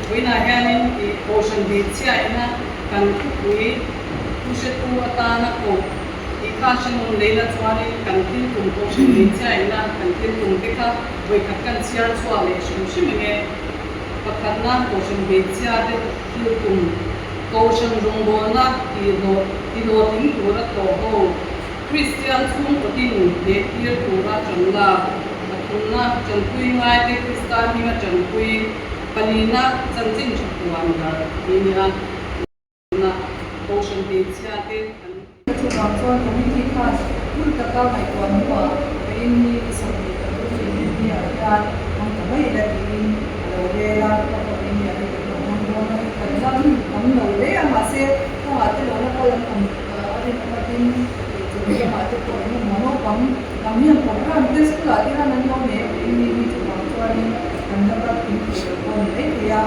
Vawiinah hianin i Kohhran hmeichhiaina kan thupui thuhretu atana koh tih kha hrenawm leila chuanin kan thil tum Kohhran hmeichhiaina kan thil tum te kha vawikhat kan chhiar chhuah leh hrim hrim enge pakhatna Kohhran hmeichhia te thil tum Kohhran rawngbawlna tihhlawh tihlawhtling tura thawh ho Kristian chhungkaw tin hnehtir tura tan lak, pathumna, tanpui ngaite Krista hminga tanpui, palina, chanchin tha puan darh tih a ni a, na, Kohhran hmeichhia te an. Chuvang chuan committee khan hun taka ngaihtuah hnuah vawiin ni 25 in ni ah hian hmang ta mai ila tiin a lo rel a, ka vawiin ni ah hi kan lo hmang dawn a, kan la tam lo hle a mahse kawngah te lo la kal an awm a rinawm a tin chawlh lamah te pawh eng emaw naupang lam hian program te school ah te hian an lo nei a vawiin ni hi chuvang chuanin kan la kal kim thei lo pawh a ni maithei a,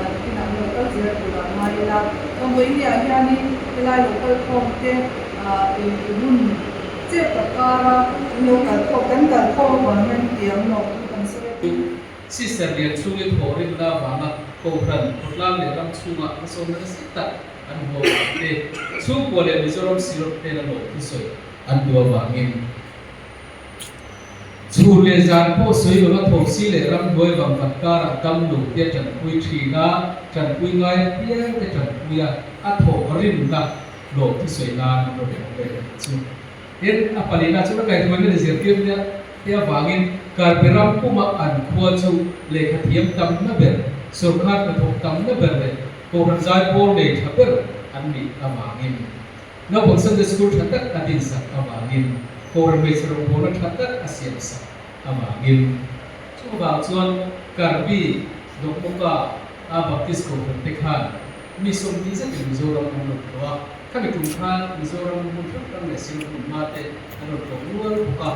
nakinah an lo kal zel turah ngai ila. Chuan vawiin ni ah hianin helai lo kal khawm te i hun chep tak kara in lo kal khawm kan kal khawm avang hian tiang lawm thu kan sawi a. Sister lian chhungin thawh rinna avanga Kohhran, khawtlang leh ram chhunga hmasawnna nasa tak an hmu avang te, chhungkua leh Mizoram Syrup hnena lawm thusawi an duh avangin Chhun leh zan pawh sawi lova thawhsi leh ramhnuai vangvat karah dam lo te a tanpui thin a, tanpui ngai apiang te tanpui a, a thawh rinna lawm thusawi nan an rawn awm leh a nih chu. Tin, a palina chu ka kaihhruaina leh zirtirna te avangin Karpe ram puma an khua chu lehkha thiam tamna ber, sawrkar hnathawk tamna ber leh Kohhran zaipawl nei tha ber an nih avangin Naupang Sunday School tha tak a dinsak avangin Kohhran hmeichhe rawngbawlna tha tak a siamsak avangin chuvang chuan Karbi Dokmoka a Baptist Kohhran te khan mi 20 zetin Mizoram an rawn tlawh a, khami tum khan Mizoram hmun hrang hrang leh Silawng hmun hma te an rawn tlawh nual bawk a.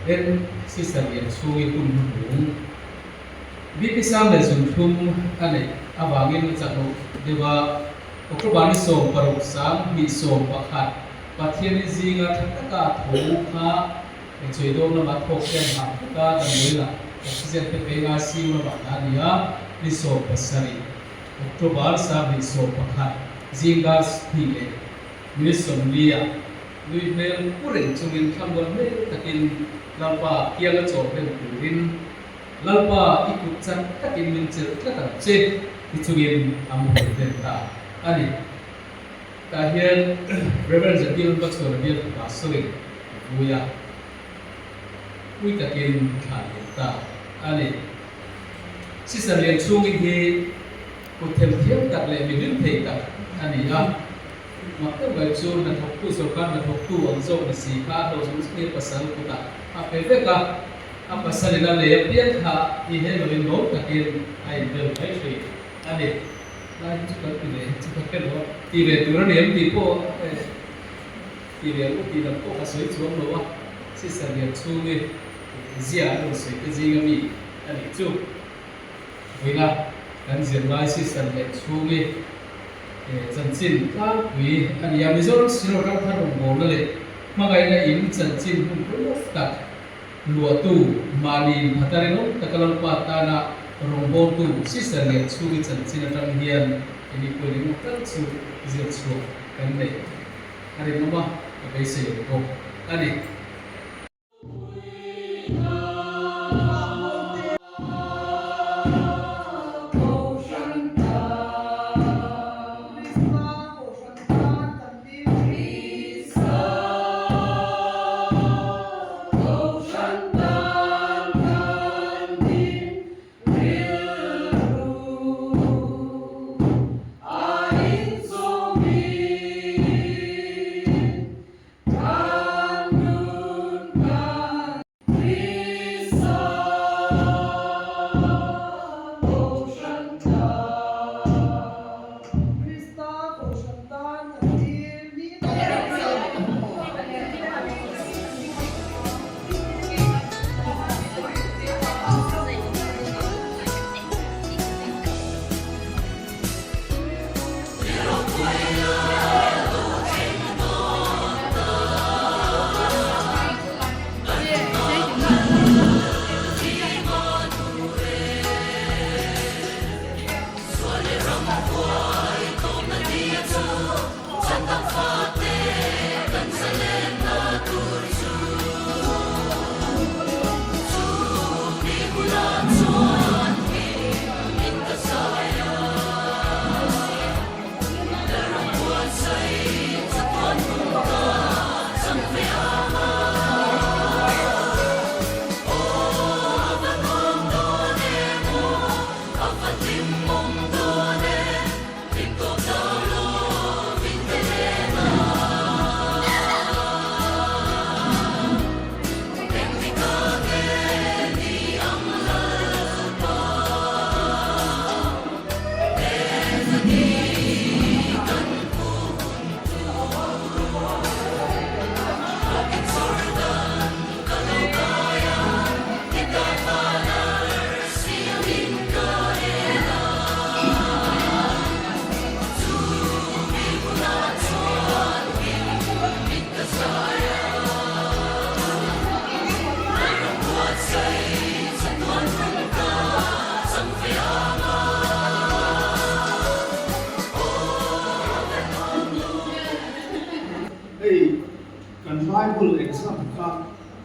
Tin, Sister Lianchhungi hun hnuhnung. BP sang leh zunthlum a neih avangin a chak loh deuh a, October ni 16 2011 Pathianni zinga tha taka tho kha Chawidawm lamah thawk hian hah taka damdawi lah oxygen te pe ngai siu lamah dah a ni a, ni 17 October 2011 zing dar 2 leh minute 40 ah nui hmel pu reng chungin thlamuan hmel takin Lalpa kianga chawl hlen turin Lalpa, i kut chak takin min chelh tlat ang che ti chungin a muhil hlen ta a ni. Tah hian Rev. Zatil Bachhuana bial fapa sawiin a vui a, pui takin thlah leh ta a ni. Sister Lianchhungi hi kut themthiam tak leh mi hlim thei tak a ni a. Mak deuh mai chu hnathawktu sorkar hnathawktu ang zawk ni si kha a hlawh zawng zawng hi a pasal kutah a pe vek a, a pasalin a lei apiang kha i he loin lawm takin a inbel mai thin a ni. Lai hi chu kan ti ve hi chu ka hre lo a, ti ve tur a ni em tih pawh ti ve ang u tih lam pawh ka sawi chuang lo a, Sister Lianchhungi zia an rawn sawi te zinga mi a nih chu. Vawiina kan zirlai Sister Lianchhungi Chanchin tlangpui a ni a, Mizoram Siror Ramthar rawngbawlna leh hmangaihna in chanchin hun pawimawh tak luahtu mahni inphata rinawm taka Lalpa tana rawngbawltu Sister Lianchhungi chanchin atang hian eng pawhin engemaw tal chu zir chhuah kan neih a rinawm a, ka beisei awm bawk a ni.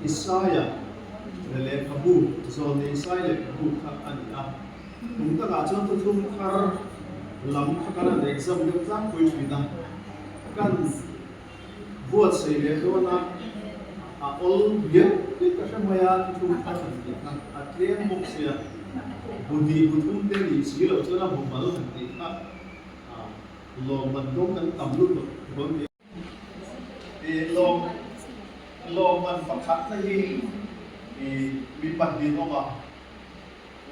Isaia leh lehkhabu, Zawlne Isaia lehkhabu kha a ni a. Kum takah chuan thuthlung thar lam kha kan han exam deuh tlangpui thin a, kan buatsaih leh dawn a, a awl viau in ka hre mai a, thuthlung thar han tih kha a tlem bawk sia, bu hnih bu thum te nih si loh chuan a bu mal han tih kha lawmman dawng kan tam lutuk dawn ti a. Lawm lawmman pakhatna hi mi pahnih an awm a,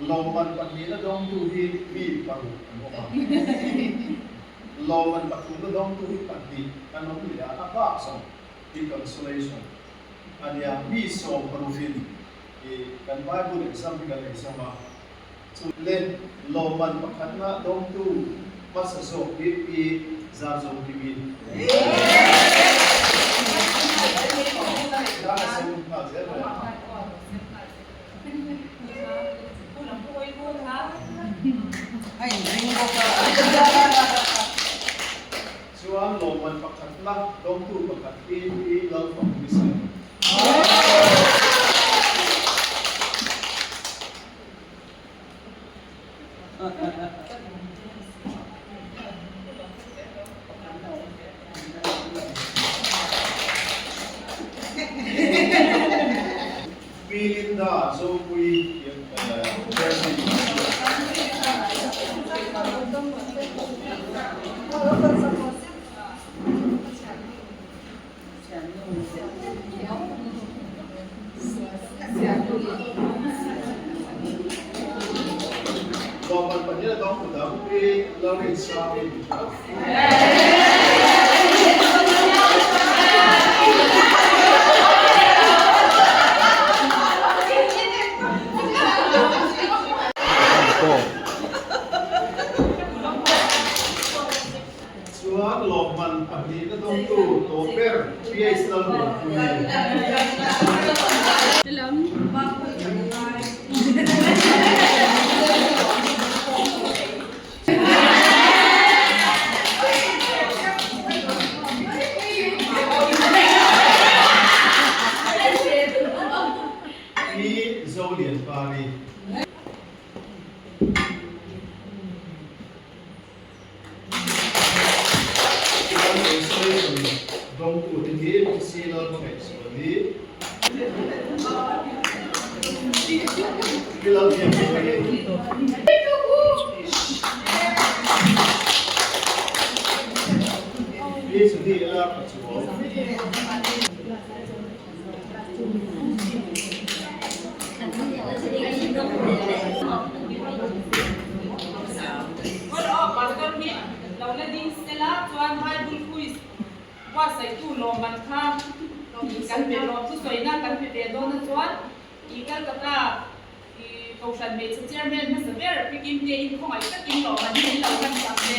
lawmman pahnihna dawngtu hi mi paruk an awm a, lawmman pathumna dawngtu hi pahnih an awm leh a, a bak zawng hi consolation a nia. Mi 16in kan Bible exam hi kan exam a, Chu le lawmman pakhatna dawngtu hmasa zawk hi Pi Zarzawmkimi. Kha a sem nghal zel mai a. Chuan lawmman pakhatna dawngtu pakhat hi Pi Lalfakpuisai. Pi Linda Zopui Jersey Lawmman pahnih a dawng tu dang Pi Lalrinsami Mithra. Chuan lawmman pahnihna dawngtu tawp ber PH Lalmuanpuii. Pi Zolianpari. Chuan consolation dawngtute hi PC Lalhmangaihzuali, Pi Lalbiakmawii, Pi Chuni Lar Pachuau. Call of Pastor hi lo la ding sela chuan Bible quiz buatsaihtu lawmman kha kan pe lawm chu sawina kan pe ve dawn a chuan i Calcutta i Kohhran hmeichhe chairman hmasa ber Pi Kim te in khawngaih takin lawmman hi min lo hlan sak ve.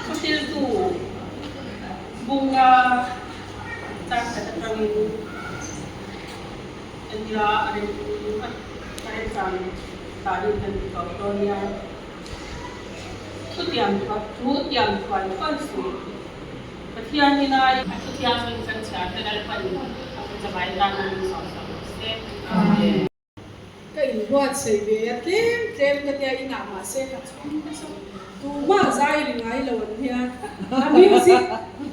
Thuhriltu bunga changkhat atangin ania a remchang danin kan ti tawp dawn nia. Thutiam thu tiam thuai thuai suh. Pathian ina a thuthianghlim kan chhiar te Lalpan a kutchavai tan a min sawm sak rawh se. Amen. Ka inbuatsaih ve a, tlem tlem ka tia inah mahse ka chhung nasa. Tumah zai ri ngai lo an nia, a music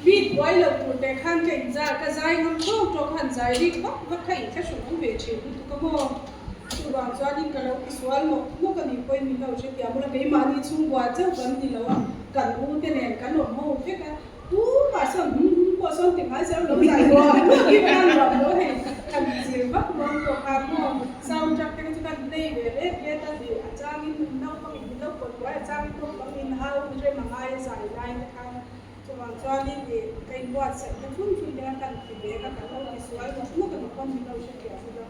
Beat buai loh tur teh khan ka inzar ka zai ngam tawk tawk a han zai rik vak vak kha inthlahrung awm ve thin lutuk a maw? Chuvang chuanin ka lo tisual mawk mawk a nih pawhin min lo hrethiam ula, keimahni chhungkua chauh kan ni lo a, kan u te nen kan awm ho vek a, tumah sawn hum hum pawh sawn ti ngai zel lo zai ruah ruah hi khan ruah lo hei kan zir vak dawn pawh khan maw sound track te kha chu kan play ve let let a nih a changin naupangin min lo pawt buai a changin naupangin hau rem a ngai a zai lai te khan Chuvang chuanin ih ka inbuatsaihna thun thun hian kan ti ve ka kan lo ti sual mawk mawk a ni pawn min lo hrethiam ula.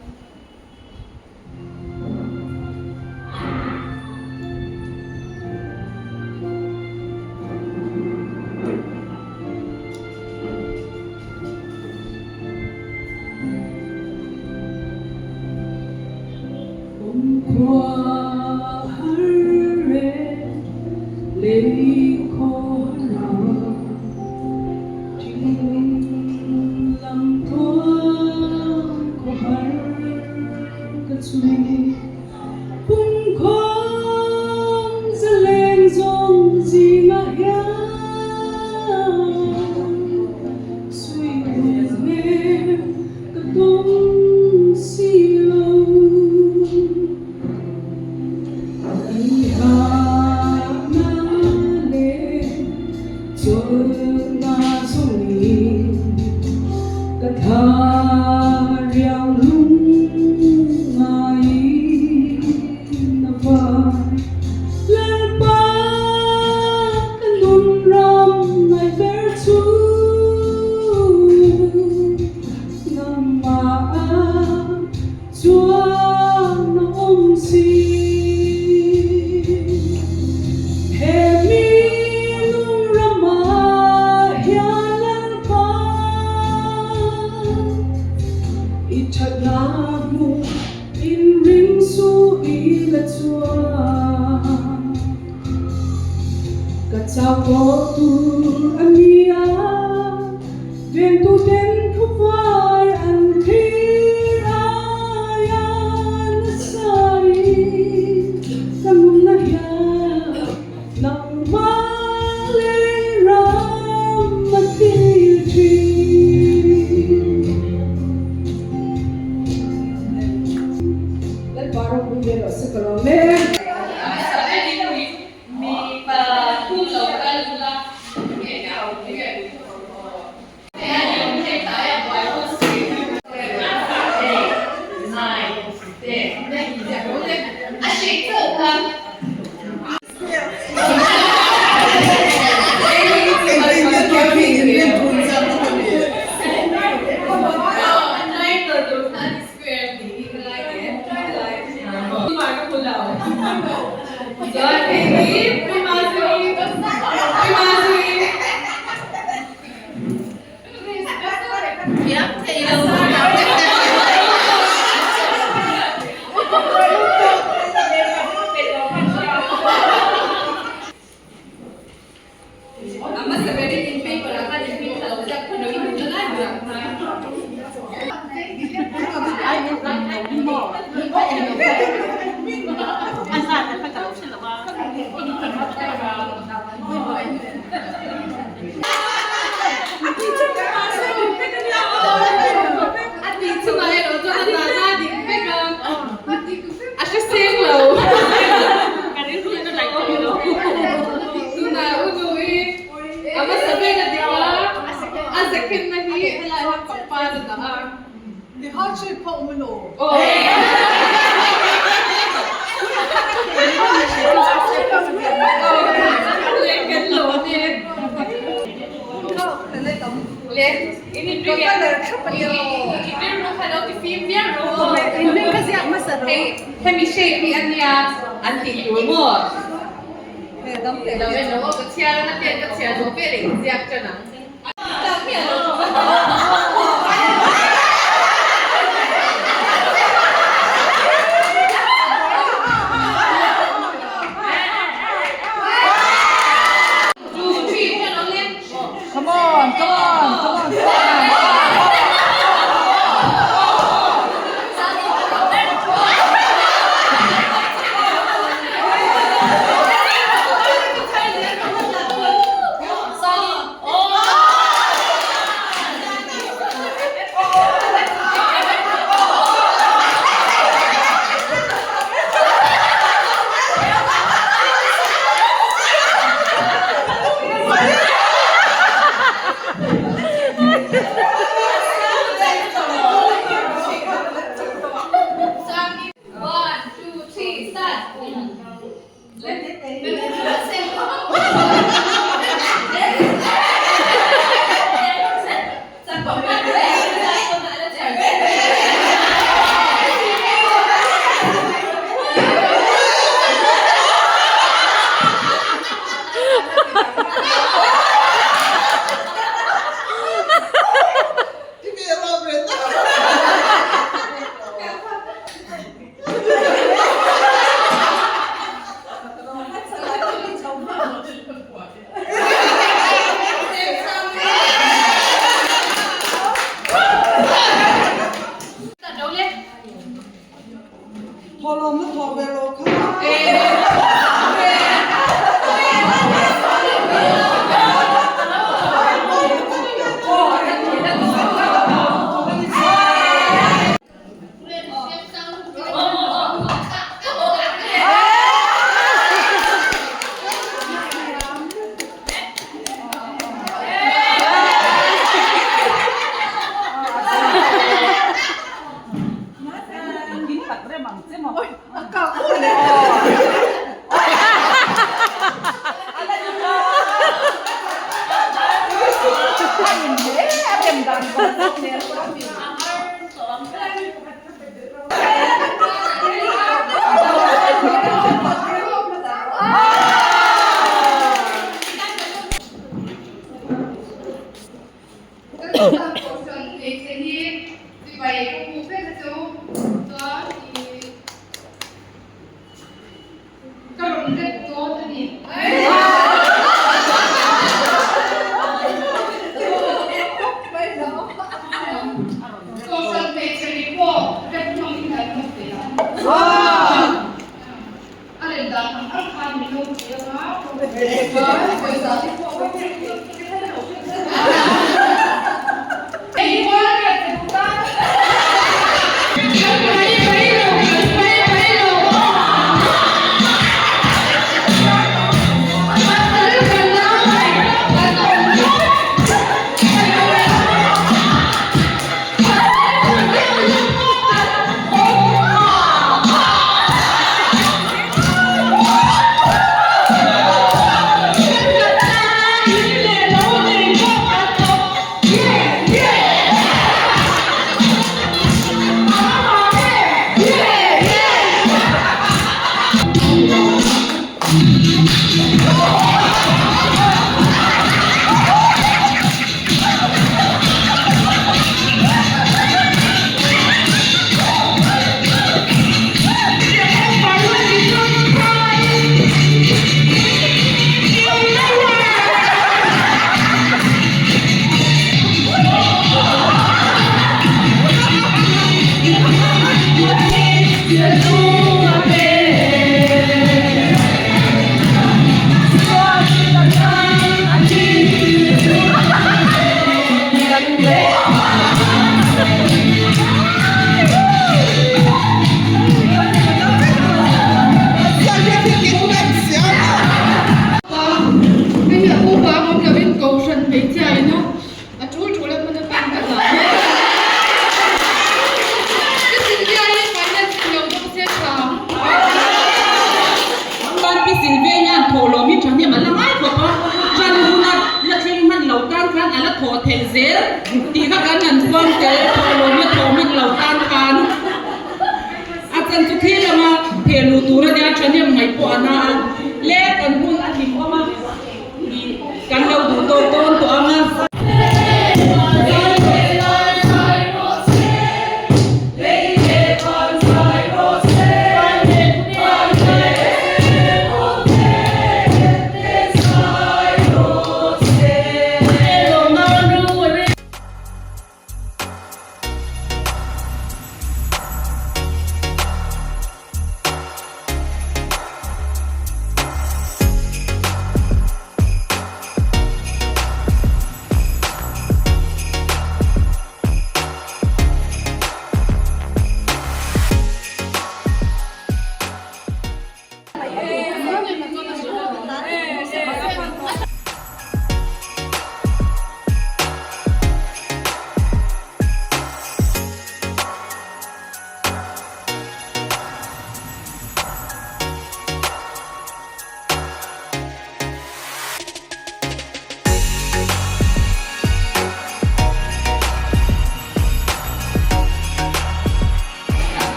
Thawhlawm na thawh ve lo kha.